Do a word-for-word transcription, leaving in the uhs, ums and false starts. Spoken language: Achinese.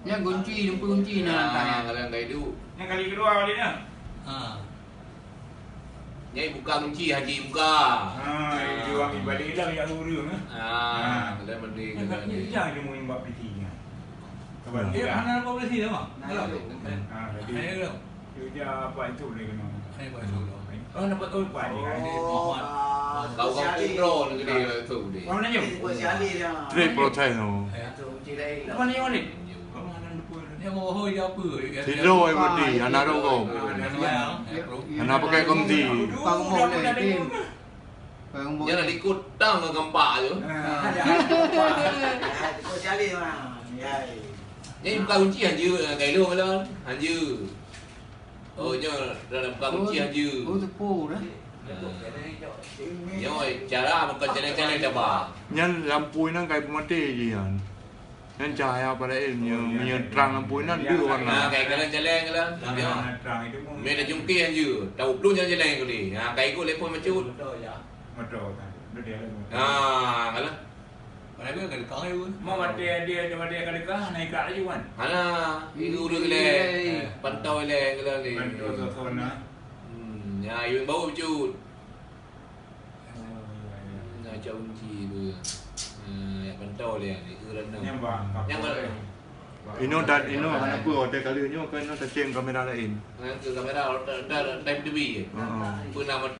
Nyan kunci, dumpeue kunci na. Ah, lantai nyan. Kalau yang kali kedua balik dah. Ha. Nyan buka kunci, haji buka. Ha, itu orang ibadah dah yang urus, eh. Ah, ha. Kalau mandi, jangan cuma bak piti nya. Sebab dia hana apa boleh sih, Mak. Nah, kalau. Ha, jadi. Ayo, kalau. Dia apa itu boleh kena. Ayo, boleh solo. Oh, dapat tahu, Pak. Oh, ada Muhammad. Kau kau umroh negeri tu deh. Mana nyo? Trip protein tu. Apa ni, Wan? Dia mau hoi dia apa? Tidur ai budi, anak rokok. Anak pakai kongsi. Tukang umum ni, Tim. Tukang umum. Dia nak ikut tang ke gempak tu. Sosialis mah. Ya. Ni bukan kunci hanya kailo malam. Hanya. Oh, nyoe dalam bukan kunci hanya. Oh, tepu dah. Nyoe cara bukan jalan-jalan cabar. Nyan lampu nyan kai peumaté je nyan. Nyan cahaya pada ilmu, meunyoe terang lampu inan dua warna. Ha, kai jalan-jalan ke lah. Meunyoe dah jungkir je, tahu belum jalan-jalan ke ni. Ha, kai ikut lepon macut. Motor kan. Ha, kalau. Mana dia ka dekat dia pun. Mau mati dia, dia mati ka dekat, naik kat laju kan. Hana, itu dulu le. Pantau le ke lah ni. Pantau tu warna. Hmm, ya, yun bau macut. Nah, cak kunci tu. Nah, yak pantau dia ni, ke renang. Yang bang, yang bang. Inoe dan inoe hana peue hotel kali nyoe, kan inoe taceng kamera lain. Nah, ke kamera hotel, hotel, hotel T V. Heeh. Pernah